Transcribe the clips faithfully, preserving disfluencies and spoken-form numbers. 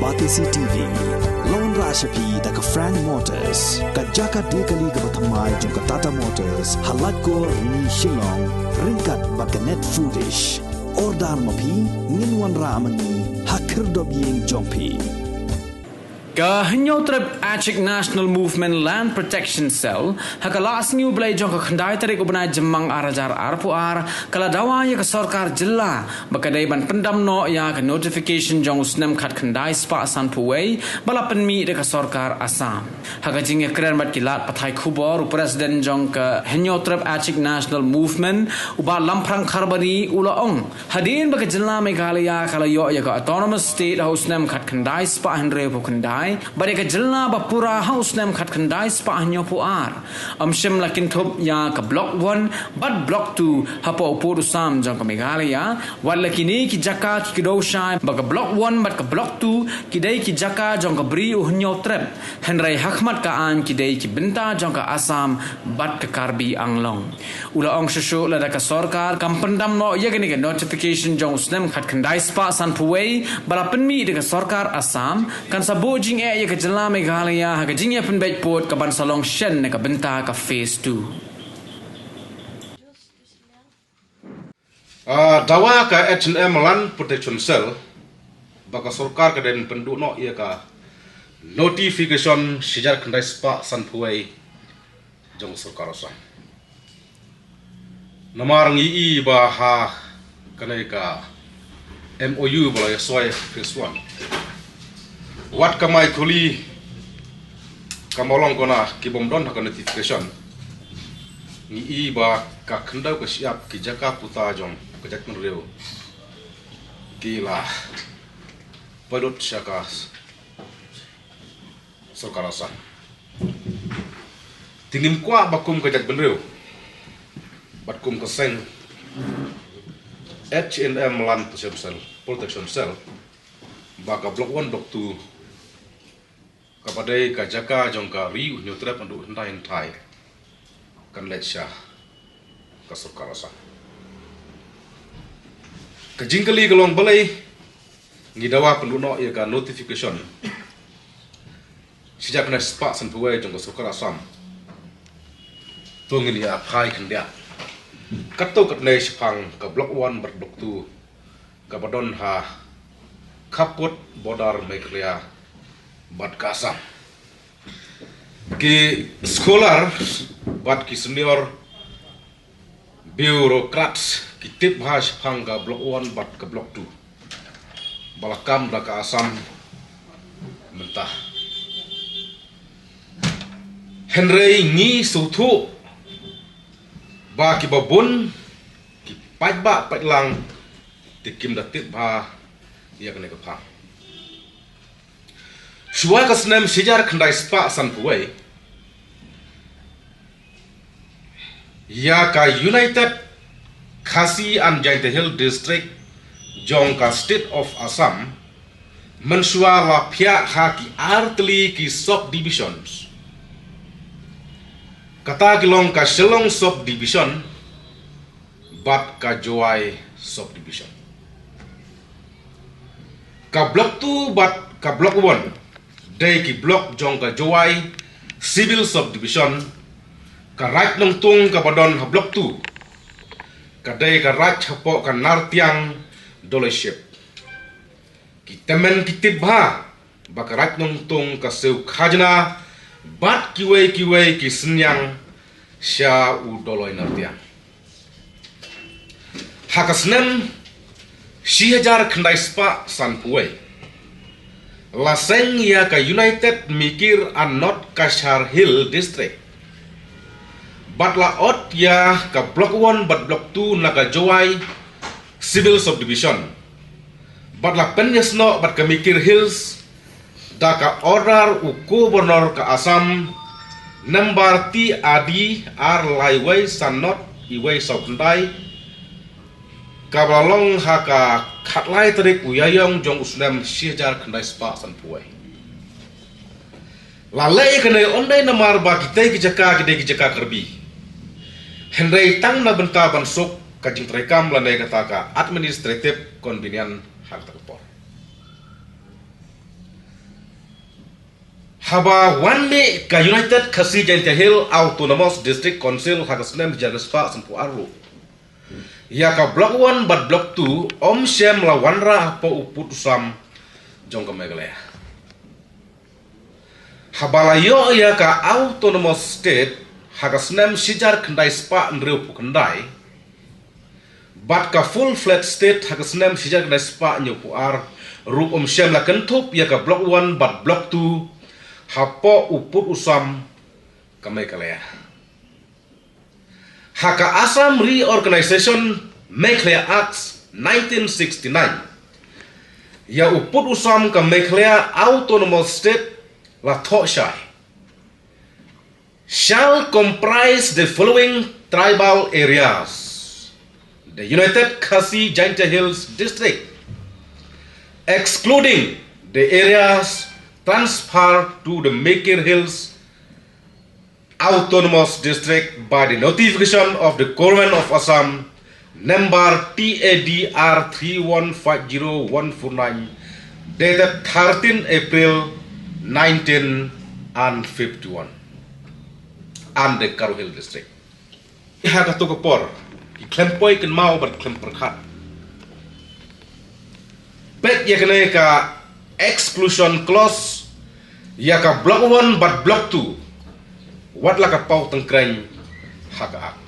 Batesi T V. Long rah sha phi da ka Frank Motors, ka jaka die kali kaba thymmai jong ka Tata Motors, ha Laitkor, Rni, Shillong, ryngkat bad ka Net Foodish. Order ma phi, ngin wanrah ma ngi ha khyrdop ïing jong phi. Ka Hynñiewtrep Achik National Movement Land Protection Cell, ha ka lashni u Blei jong ka khyndai tarik u bnai Jymmang ar hajar arphew ar, ka la dawa ïa ka sorkar jylla ba ka dei ban pyndam noh ïa ka notification jong u snem khatkhyndai spah sanphew wei ba la pynmih da ka sorkar Assam. Ha ka jingïakren bad ki lad pathai khubor, u president jong ka Hynñiewtrep Achik National Movement, u Bah Lamphrang Kharbari, u la ong, hadien ba ka jylla Meghalaya ka la ïoh ïa ka autonomous state ha u snem khatkhyndai spah hynriewphew khyndai, bad ïa ka jylla ba pura ha u snem khatkhyndai spah hynñiewphew ar, ym shym la kynthup ïa ka Block One bad Block Two hapoh u pud u sam jong ka Meghalaya, wat la kine ki jaka ki kdew shai ba ka Block One bad ka Block Two ki dei ki jaka jong ka Bri u Hynñiewtrep, hynrei ha khmat ka aiñ ki dei ki bynta jong ka Assam bad ka Karbi Anglong. U la ong shuh shuh lada ka sorkar kam pyndam noh ïa kane ka notification jong u snem khatkhyndai spah sanphew wei ba la pynmih da ka sorkar Assam, kan sa buh jingeh ïa ka jylla Meghalaya ha ka jingïapynbeit pud kaban sa long shen na ka bynta ka phase two. Ah, dawa ka H and M Land Protection Cell ba ka sorkar ka dei ban pynduh noh ïa ka notification shi hajar khyndai spah sanphew wei jong ka sorkar Assam. Namar ngi i ba ha kane ka M O U ba la ïa soi phase one, wat ka mai khuli ka mawlong kona ki bym don ha ka notification. Ngi i ba ka khyndew ka shyiap ki jaka puta jong ka jaitbynriew ki la pynlut sha ka sorkar Assam. Te ngim kwah ba kum ka jaitbynriew bad kum ka seng H and M Land Protection Cell, Protection Cell, ba ka Block One, Block Two, kaba dei ka jaka jong ka Ri u Hynñiewtrep naduh hyndai hynthai, kan leit sha ka sorkar Assam. Ka jingkylli ka long balei ngi dawa pynduh noh ïa ka notification shi hajar khyndai spah sanphew wei jong ka sorkar Assam. To ngin ïa phai khyndiat. Katto katne shaphang ka Block One bad Block Two kaba don ha khappud border Meghalaya bad ka Assam. Ki scholar bad ki senior bureaucrats ki tip bha shaphang ka Block One bad ka Block Two ba la kam da ka Assam mynta. Hynrei ngi sngewthuh ba kiba bun ki paidbah paidlang te kim da tip bha ïa kane ka phang. Shuwa ka snem shi hajar khyndai spah sanphew wei, ïa ka United Khasi and Jaintia Hills District jong ka State of Assam, mynshuwa la phiah ha ki artylli ki subdivisions. Kata ki long ka Shillong Subdivision bad ka Jowai Subdivision. Ka Block Two bad ka Block One dei ki block jong ka Jowai Civil Subdivision. Ka Raid Nongtung kaba don ha Block Two ka dei ka raid hapoh ka Nartiang Doloi Ship. Ki tymmen ki tip bha ba ka Raid Nongtung ka siew khajna bad kiwei kiwei ki synñiang sha u Doloi Nartiang. Ha ka snem shi hajar khyndai spah sanphew wei, la seng ïa ka United Mikir and North Cachar Hill District bad la ot ïa ka Block One bad Block Two na ka Jowai Civil Subdivision. Bad la pynïasnoh bad ka Mikir Hills da ka order u Governor ka Assam number T R D ar lai wei san not iwei saw khyndai, kaba la long ha ka khatlai tarik u Ïaïong jong u snem shi hajar khyndai spah sanphew wei. La leh ïa kane ym dei namar ba kitei ki jaka ki dei ki jaka Karbi, hynrei tang na bynta ban suk ka jingtreikam lane kata ka administrative convenience ha kata ka por. Haba wan mih ka United Khasi Jaintia Hills Autonomous District Council ha ka snem hajar khyndai spah sanphew ar ruh, ïa ka Block One bad Block Two ym shym la wanrah hapoh u pud u sam jong ka Meghalaya. Haba la ïoh ïa ka Autonomous State ha ka snem shi hajar khyndai spah hynriewphew khyndai bad ka full-fledged state ha ka snem shi hajar khyndai spah hynñiewphew ar ruh, ym shym la kynthup ïa ka Block One bad Block Two hapoh u pud u sam ka Meghalaya. Ha ka Assam Reorganisation Meghalaya Act nineteen sixty-nine, ïa u pud u sam ka Meghalaya Autonomous State la thoh shai: "Shall comprise the following tribal areas: the United Khasi Jaintia Hills District, excluding the areas transferred to the Mikir Hills Autonomous District by the notification of the Government of Assam, number T A D R three one five zero one four nine, dated thirteen April nineteen and fifty-one, and the Garo Hill District." Ha kato ka por, ki khlem poi kynmaw bad khlem pyrkhat, peit ïa kane ka exclusion clause ïa ka Block One bad Block Two, wat la ka paw tyngkreiñ ha ka Act.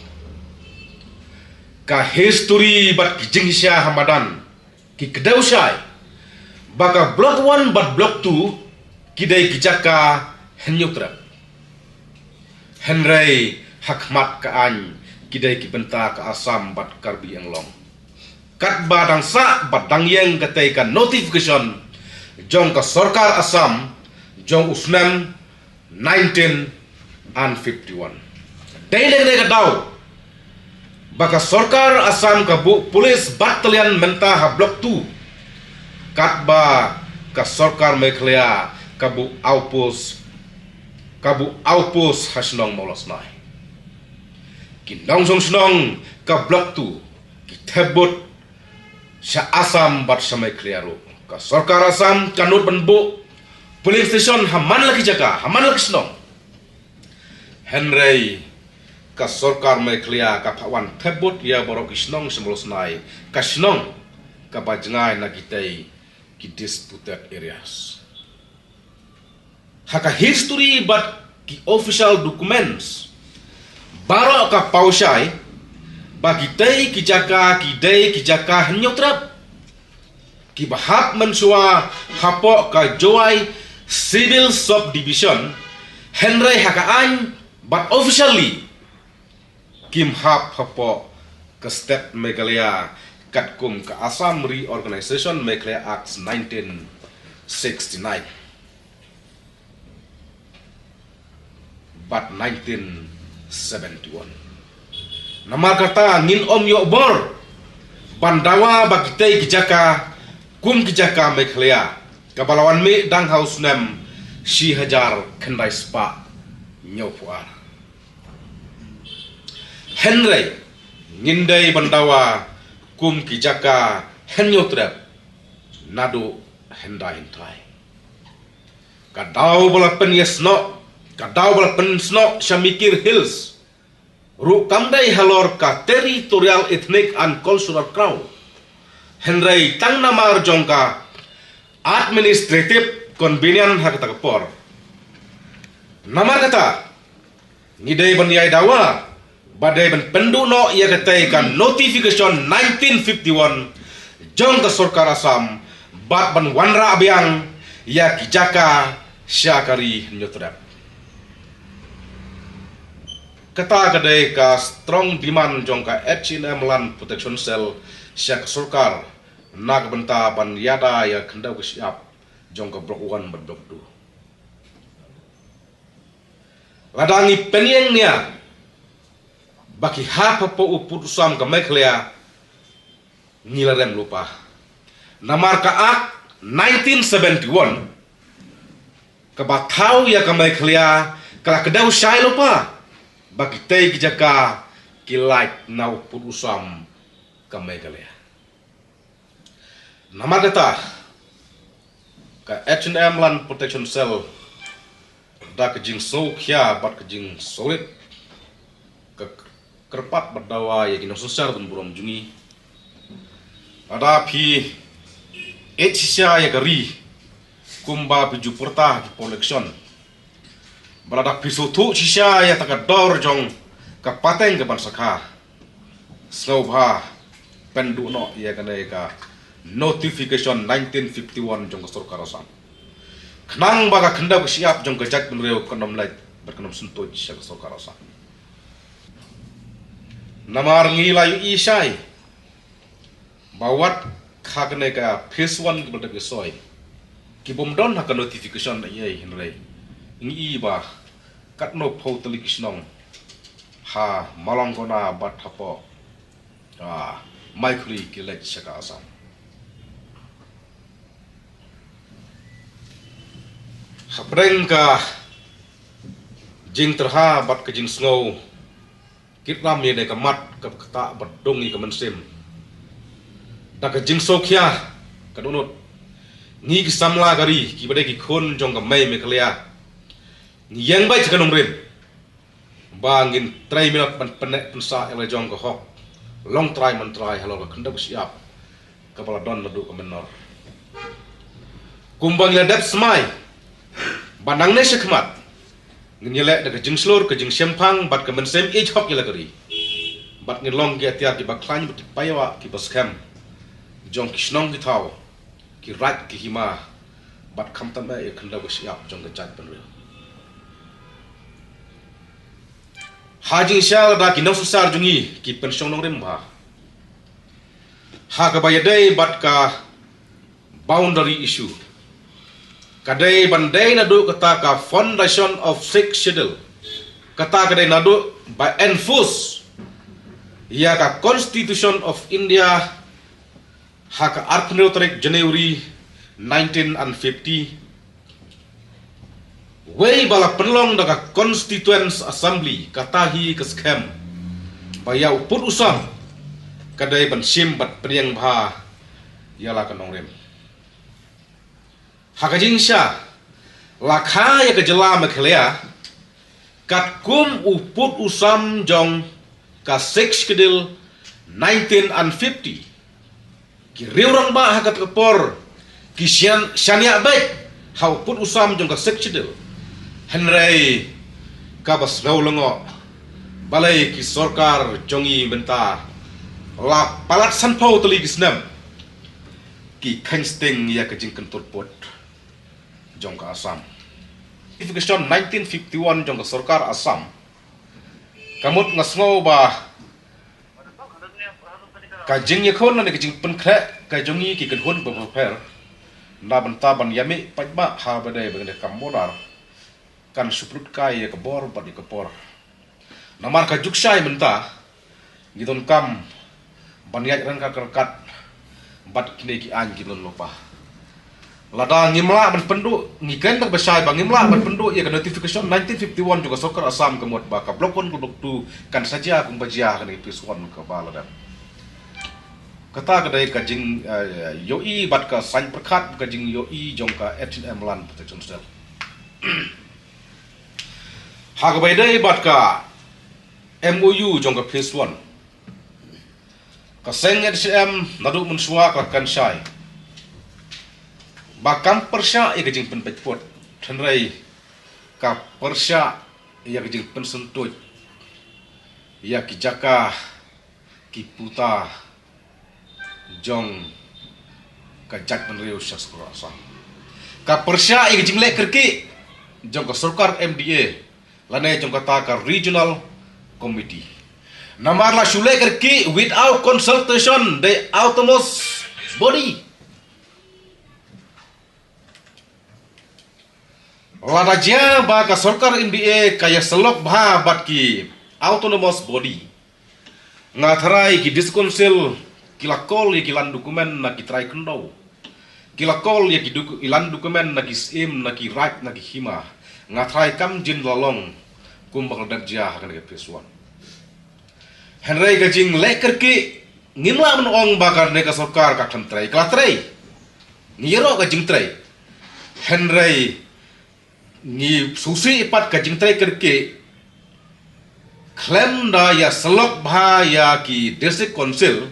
Ka history bad ki jingshisha ha madan ki kdew shai ba ka Block One bad Block Two ki dei ki jaka Hynñiewtrep. Hynrei ha khmat ka aiñ ki dei ki bynta ka Assam bad Karbi Anglong. Katba dang sah bad dang ïeng katei ka notification jong ka sorkar Assam jong u snem nineteen and fifty-one, dei na kane ka daw ba ka sorkar Assam ka buh police battalion mynta ha Block Two, katba ka sorkar Meghalaya ka buh outpost, ka buh outpost ha shnong Mawlasnai. Ki nongshong shnong ka Block Two ki thep vote sha Assam bad sha Meghalaya ruh. Ka sorkar Assam ka nud ban buh polling station ha man la ki jaka, ha man la ki shnong. Hynrei ka sorkar Meghalaya ka phah wan thep vote ïa baroh ki shnong sha Mawlasnai, ka shnong kaba jngai na kitei ki disputed areas. Ha ka history bad ki official documents, baroh ka paw shai ba kitei ki jaka ki dei ki jaka Hynñiewtrep, kiba hap mynshuwa hapoh ka Jowai Civil Subdivision, hynrei ha ka aiñ bad officially kim hap hapoh ka state Meghalaya katkum ka Assam Reorganisation Meghalaya Act nineteen sixty-nine bad nineteen seventy-one. Namar kata ngin ym ïoh bor ban dawa ba kitei ki jaka kum ki jaka Meghalaya kaba la wan mih dang ha u snem shi hajar khyndai spah hynñiewphew ar. Hynrei ngin dei ban dawa kum ki jaka Hynñiewtrep naduh hyndai hyntai. Ka daw ba la pynïasnoh, ka daw ba la pynsnoh sha Mikir Hills ruh kam dei halor ka territorial, ethnic and cultural kraw, hynrei tang namar jong ka administrative convenience ha kata ka por. Namar kata ngi dei ban ïai dawa ba dei ban pynduh noh ïa katei ka notification nineteen fifty-one jong ka sorkar Assam bad ban wanrah biang ïa ki jaka sha ka ri Hynñiewtrep. Kata ka dei ka strong demand jong ka H and M Land Protection Cell sha ka sorkar na ka bynta ban ïada ïa ka khyndew ka shyiap jong ka Block One bad Block Two. Lada ngi pynïeng nia ba ki hap hapoh u pud u sam ka Meghalaya, ngi la rem lypa. Namar ka Act nineteen seventy-one kaba thaw ïa ka Meghalaya ka la kdew shai lypa ba kitei ki jaka ki lait na u pud u sam ka Meghalaya. Namar kata ka H and M Land Protection Cell Da ka jingsngewkhia bad ka jingsngewrit, ka kyrpad bad dawa ïa ki nongsynshar donburom jong ngi. Lada phi ïeit shisha ïa ka ri kumba phi ju pyrta ha ki por election, bad lada phi sngewthuh shisha ïa kata ka dor jong ka pateng ka ban sakha, sngewbha pynduh noh ïa kane ka notification nineteen fifty-one jong ka sorkar Assam, khnang ba ka khyndew ka shyiap jong ka jaitbynriew kan ym leit bad kan ym syntuid sha ka sorkar Assam. Namar ngi la ïohi shai ba wat ha kane ka phase one kiba la dep ïasoi, ki bym don ha ka notification ei ei, hynrei ngi i ba katno phew tylli ki shnong ha Malangkona bad hapoh, ah, Maikhuri ki leit sha ka Assam. Hapdeng ka jingtyrha bad ka jingsngew kit ram ïa kane ka mat kaba ktah bad dong ïa ka mynsiem, da ka jingsngewkhia ka dohnud, ngi ki samla ka ri kiba dei ki khun jong ka mei Meghalaya, ngi ïeng beit ha ka nongrim ba ngin trei minot ban pynneh pynsah ïa la jong ka hok, long trai man trai halor ka khyndew ka shyiap kaba la don naduh ka mynnor. Kumba ngi la dep smai ba nangne shakhmat ngin ïaleh da ka jingshlur, ka jingshemphang bad ka mynsiem ïeit hok ïa la ka ri, bad ngin long ki atiar kiba khlaiñ bad ki paidbah kiba skhem jong ki shnong ki thaw, ki raid ki hima, bad khamtam eh ïa ka khyndew ka shyiap jong ka jaitbynriew. Ha jingshisha lada ki nongsynshar jong ngi ki pynshong nongrim bha ha kaba ïadei bad ka boundary issue, ka dei ban dei naduh kata ka foundation of Sixth Schedule, kata ka dei naduh ba enforce ïa ka Constitution of India ha ka arphew tarik January nineteen and fifty, wei ba la pynlong da ka Constituent Assembly, kata hi ka skhem ba ïa u pud u sam ka dei ban shim bad pynïeng bha ïa la ka nongrim. Ha ka jingshisha, la kha ïa ka jylla Meghalaya katkum u pud u sam jong ka Sixth Schedule nineteen and fifty. Ki riew rangbah ha kata ka por ki shaniah, shaniah beit ha u pud u sam jong ka Sixth Schedule. Hynrei kaba sngew lyngngoh, balei ki sorkar jong ngi mynta la palat sanphew tylli ki snem ki kheiñ sting ïa ka jingkyntur pud jong ka Assam. Notification nineteen fifty-one jong ka sorkar Assam, ka mut nga sngew ba ka jingïakhun lane ka jingpynkhreh ka jong ngi ki kynhun ba pher, na bynta ban ïamih paidbah ha ba dei ba ngi dei kam border, kan shu pynlut kai ïa ka bor bad ïa ka por. Namar ka juk shai mynta ngi donkam ban ïaid ryngkat ryngkat bad kine ki aiñ ki don lypa. Lada ngim lah ban pynduh, ngi kren da kaba shai ba ngim lah ban pynduh ïa ka notification nineteen fifty-one jong ka sorkar Assam, ka mut ba ka block one ka block two kan sa jia kumba jia ha kane ka phase one kaba la dep. Kata ka dei ka jing, eh, ïohi bad ka saiñ pyrkhat, ka jingïohi jong ka H and M Land Protection Cell. Ha kaba ïadei bad ka M O U jong ka phase one, ka seng H and M naduh mynshuwa ka la kren shai ba kam pyrshah ïa ka jingpynbeit pud, hynrei ka pyrshah ïa ka jingpynsyntuid ïa ki jaka, ki puta jong ka jaitbynriew sha sorkar Assam. Ka pyrshah ïa ka jingleh kyrkieh jong ka sorkar M D A lane jong kata ka regional committee. Namar la shu leh kyrkieh without consultation the autonomous body. Lada jia ba ka sorkar M D A ka ïasyllok bha bad ki autonomous body, nga tharai ki District Council ki la call ïa ki land document na ki trai khyndew, ki la call ïa ki docu-, ki land document na ki syiem, na ki raid, na ki hima. Nga tharai kam jin la long kumba ka la dep jia ha kane ka phase one. Hynrei ka jingleh kyrkieh ngim lah ban ong ba kane ka sorkar ka khlem trei, ka la trei. Ngi ïaroh ka jingtrei. Hynrei Ngi sngewsih pat ka jingtrei kyrkieh khlem da ïa syllok bha ïa ki District Council,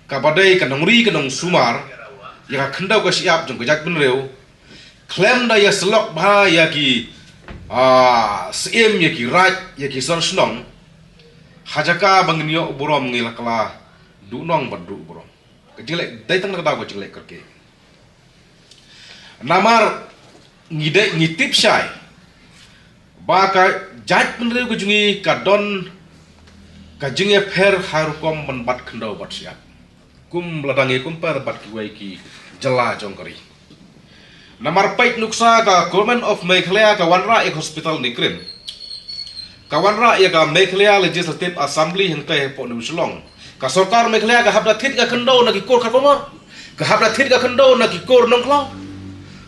kaba dei ka nongri ka nongsumar ïa ka khyndew ka shyiap jong ka jaitbynriew, khlem da ïa syllok bha ïa ki, ah, syiem, ïa ki raid, ïa ki sor shnong, ha jaka ba ngin ïoh burom ngi la kylla duhnong bad duh burom. Ka jingleh dei tang na ka daw ka jingleh kyrkieh. Namar ngi dei ngi tip shai ba ka jaitbynriew ka jong ngi ka don ka jingïapher ha rukom ban bat khyndew bat shyiap, kum lada ngi compare bad kiwei ki jylla jong ka ri. Namar peit nuksa ka Government of Meghalaya ka wanrah ïa ka hospital Nongkrim, ka wanrah ïa ka Meghalaya Legislative Assembly hangtei hapoh New Shillong. Ka sorkar Meghalaya ka hap da thied ka khyndew na ki kur ka Pamor, ka hap da thied ka khyndew na ki kur Nongkhlaw.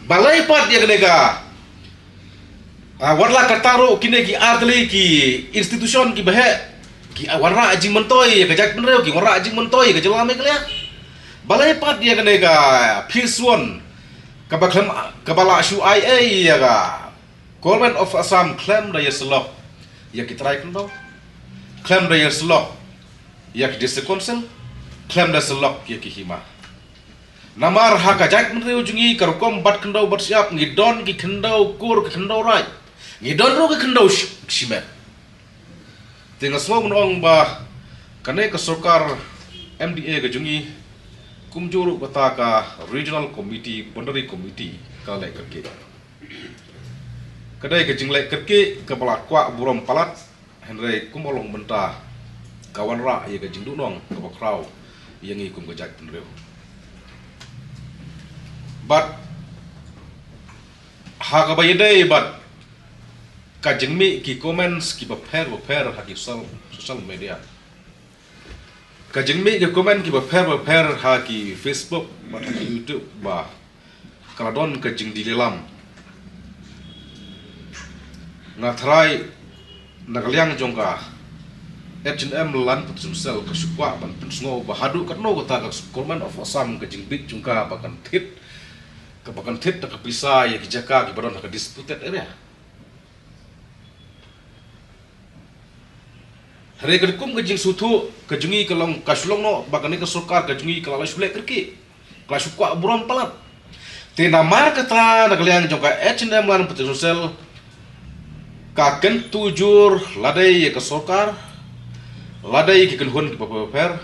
Balei pat ïa kane ka, ah, wat la katta ruh kine ki artylli ki institution kiba heh ki, ah, wanrah jingmyntoi ïa ka jaitbynriew, ki wanrah jingmyntoi ïa ka jylla Meghalaya? Balei pat ïa kane ka Phase One kaba khlem, kaba la shu ai ei ïa ka Government of Assam khlem da ïa syllok ïa ki trai khyndew, khlem da ïa syllok ïa ki District Council, khlem da syllok ïa ki hima? Namar ha ka jaitbynriew jong ngi ka rukom bat khyndew bat shyiap ngi don ki khyndew kur, ki khyndew raid, ngi don ruh ki khyndew shi-, shimet. Te nga sngew ban ong ba kane ka sorkar M D A ka jong ngi, kumjuh ruh kata ka Regional Committee, Boundary Committee, ka leh kyrkieh. Ka dei ka jingleh kyrkieh kaba la kwah burom palat, hynrei kumba long mynta ka wanrah ïa ka jingduhnong kaba khraw ïa ngi kum ka jaitbynriew. Bad ha kaba ïadei bad ka jingmih ki comments kiba pher ba pher ha ki social, social media, ka jingmih ki comment kiba pher ba pher ha ki Facebook bad ha ki YouTube ba ka la don ka jingdih lynglam. Nga tharai na ka liang jong ka H and M Land Protection Cell ka shu kwah ban pynsngew ba haduh katno kata ka Government of Assam ka jingbieit jong ka ba kan thied, kaba kan thied da ka pisa ïa ki jaka kiba don ha ka disputed area. Hynrei katkum ka jingsngewthuh ka jong ngi ka long, ka shu long noh ba kane ka sorkar ka jong ngi ka la shu leh kyrkieh, ka la shu kwah burom palat. Te namar kata na ka liang jong ka H and M Land Protection Cell ka kyntu jur lade ïa ka sorkar, lade ïa ki kynhun kiba pher,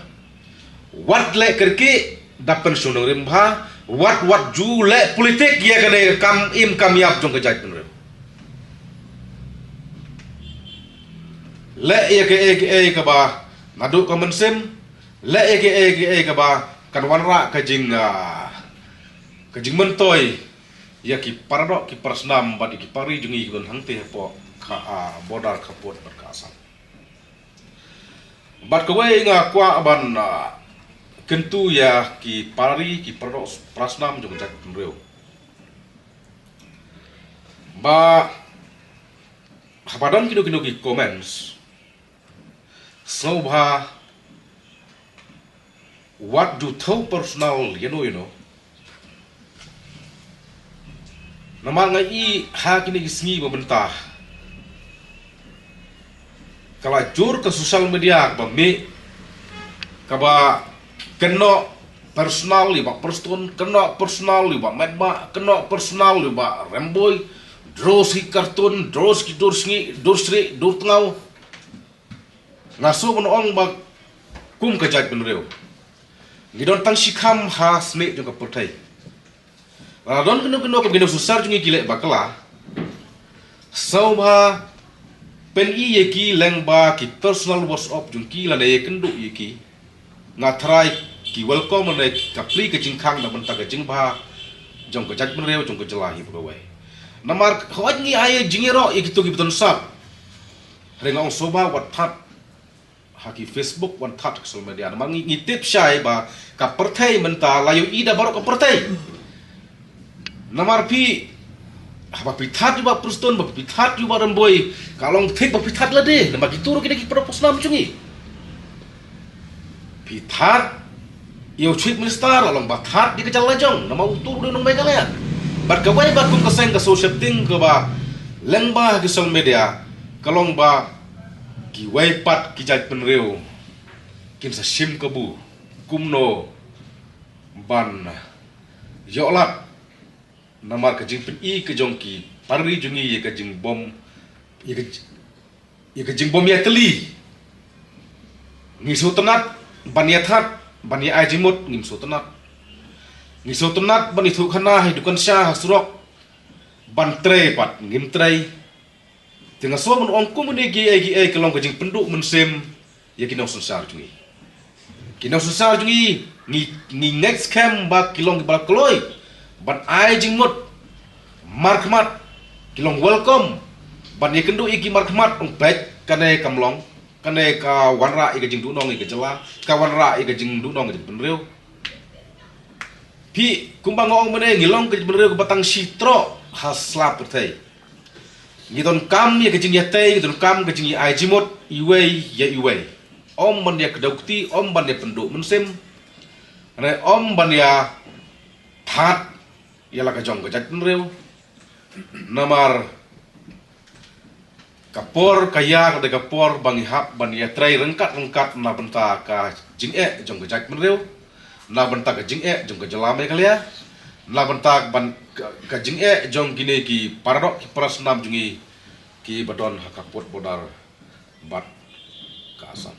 wat leh kyrkieh da pynshong nongrim bha, wat, wat ju leh politik ïa kane ka kam im kam ïap jong ka jaitbynriew. Leh ïa kaei kaei kaba naduh ka mynsiem, leh ïa kaei kaei kaba kan wanrah ka jing, ah, ka jingmyntoi ïa ki paradoh ki parasnam bad ïa ki pari jong ngi ki don hangtei hapoh ka, ah, border khappud bad ka Assam. Bad kawei nga kwah ban, ah, kyntu ïa ki pari ki paradoh parasnam jong ka jaitbynriew ba haba don kino kino ki comments, sngewbha wat ju thew personal ïano ïano. Namar nga i ha kine ki sngi ba mynta ka la jur ka social media kaba mih, kaba kynnoh personal ïa Bah Prestone, kynnoh personal ïa Bah Metbah, kynnoh personal ïa Bah Rymbui, droh shi cartoon, droh shi dur sngi, dur sri, dur tngaw. Nga shu ban ong ba kum ka jaitbynriew ngi don tang shi kham ha snieh jong ka pyrthei. Lada don kino kino ka bynta shisha jong ngi ki leh bakla, sngewbha pyni ïa ki lyngba ki personal WhatsApp jong ki lane ïakynduh ïa ki. Nga tharai ki welcome lane ka plie ka jingkhang na bynta ka jingbha jong ka jaitbynriew jong ka jylla hi ba kawei. Namar hooid ngi ai jingïaroh ïa kito kiba don sap. Hynrei nga ong sngewbha wat thad ha ki Facebook, wan thad ha ki social media. Namar ngi, ngi tip shai ba ka pyrthei mynta la ïohi da baroh ka pyrthei. Namar phi, haba phi thad ïa Bah Prestone, ba phi thad ïa Bah Rymbui, ka long thik ba phi thad lade. Namar kito ruh ki dei ki para parasnam jong ngi. Phi thad ïa u Chief Minister, la long ba thad ïa ka jylla jong, namar uto ruh u dei u nong Meghalaya. Bad kawei ba kum ka seng ka shu sheptieng kaba Lyngba ki social media ka long ba kiwei pat ki jaitbynriew kin sa shim kabu kumno ban ïoh lad namar ka jingpyni ka jong ki parri jong ngi ïa ka jingbym ïa ka, ïa ka jingbym ïatylli. Ngi sngewtynnat ban ïathat ban ïa ai jingmut, ngim sngewtynnat. Ngi sngewtynnat ban ïathuh khana ha dukan sha ha surok, ban trei pat ngim trei. Te nga sngew ban ong kumne kiei kiei ka long ka jingpynduh mynsiem ïa ki nongsynshar jong ngi. Ki nongsynshar jong ngi, ngi, ngi ngeit skhem ba ki long kiba kloi ban ai jingmut markhmat, ki long welcome ban ïakynduh ïa ki markhmat, ong peit kane kam long, kane ka wanrah ïa ka jingduhnong ïa ka jylla, ka wanrah ïa ka jingduhnong ïa ka jingpynriew. Phi, kumba nga ong mynne, ngi long ka jingpynriew kaba tang shi troh ha slap pyrthei. Ngi donkam ïa ka jingïatei, ngi donkam ka jingïa ai jingmut iwei ïa iwei. Ym ban ïa kdew kti, ym ban ïa pynduh mynsiem, ne ym ban ïa that ïa la ka jong ka jaitbynriew. Namar ka por ka ïa ka dei ka por ba ngi hap ban ïatrei ryngkat ryngkat na bynta ka jingeh jong ka jaitbynriew, na bynta ka jingeh jong ka jylla Meghalaya, na bynta ban ka, ka jingeh jong kine ki paradoh ki parasnam jong ngi kiba don ha ka pud border bad ka Assam.